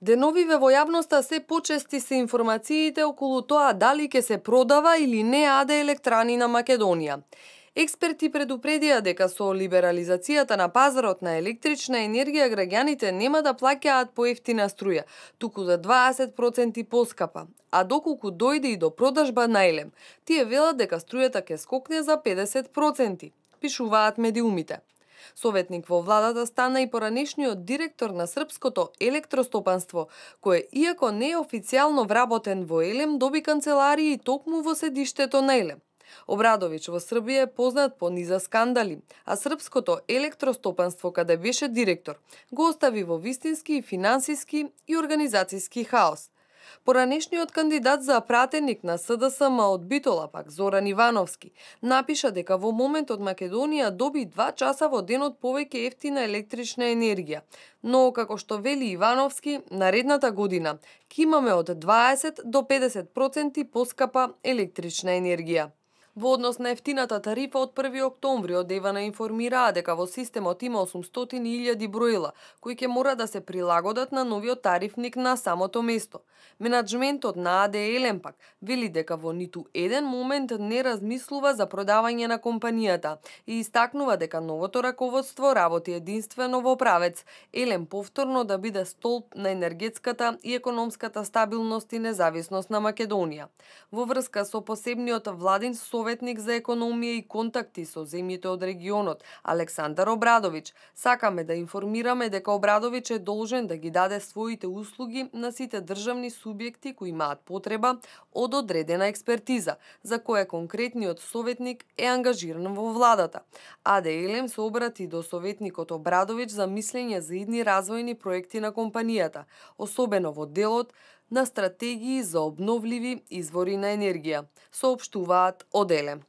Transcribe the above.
Деновиве во јавноста се почести се информациите околу тоа дали ќе се продава или не АД Електрани на Македонија. Експерти предупредија дека со либерализацијата на пазарот на електрична енергија граѓаните нема да плаќаат поевтина струја, туку за 20% поскапа, а доколку дојде и до продажба најлем, тие велат дека струјата ќе скокне за 50%, пишуваат медиумите. Советник во владата стана и поранешниот директор на српското електростопанство, кое иако не е официјално вработен во Елем, доби канцеларии токму во седиштето на Елем. Обрадовиќ во Србија е познат по низа скандали, а српското електростопанство, каде беше директор, го остави во вистински финансиски и организацијски хаос. Поранешниот кандидат за пратеник на СДСМ од Битола, пак Зоран Ивановски, напиша дека во моментот Македонија доби 2 часа во денот повеќе ефтина електрична енергија, но, како што вели Ивановски, наредната година ќе имаме од 20 до 50% поскапа електрична енергија. Во однос на ефтината тарифа од 1 октомври од Евана информираа дека во системот има 800.000 броила, кои ќе мора да се прилагодат на новиот тарифник на самото место. Менаџментот на АД Елем пак вели дека во ниту еден момент не размислува за продавање на компанијата и истакнува дека новото раководство работи единствено во правец Елем повторно да биде столб на енергетската и економската стабилност и независност на Македонија. Во врска со посебниот владин советник за економија и контакти со земјите од регионот Александар Обрадовиќ, сакаме да информираме дека Обрадовиќ е должен да ги даде своите услуги на сите државни субјекти кои имаат потреба од одредена експертиза, за која конкретниот советник е ангажиран во владата. АД Елем се обрати до советникот Обрадовиќ за мислење за идни развојни проекти на компанијата, особено во делот на стратегии за обновливи извори на енергија, соопштуваат од Елем.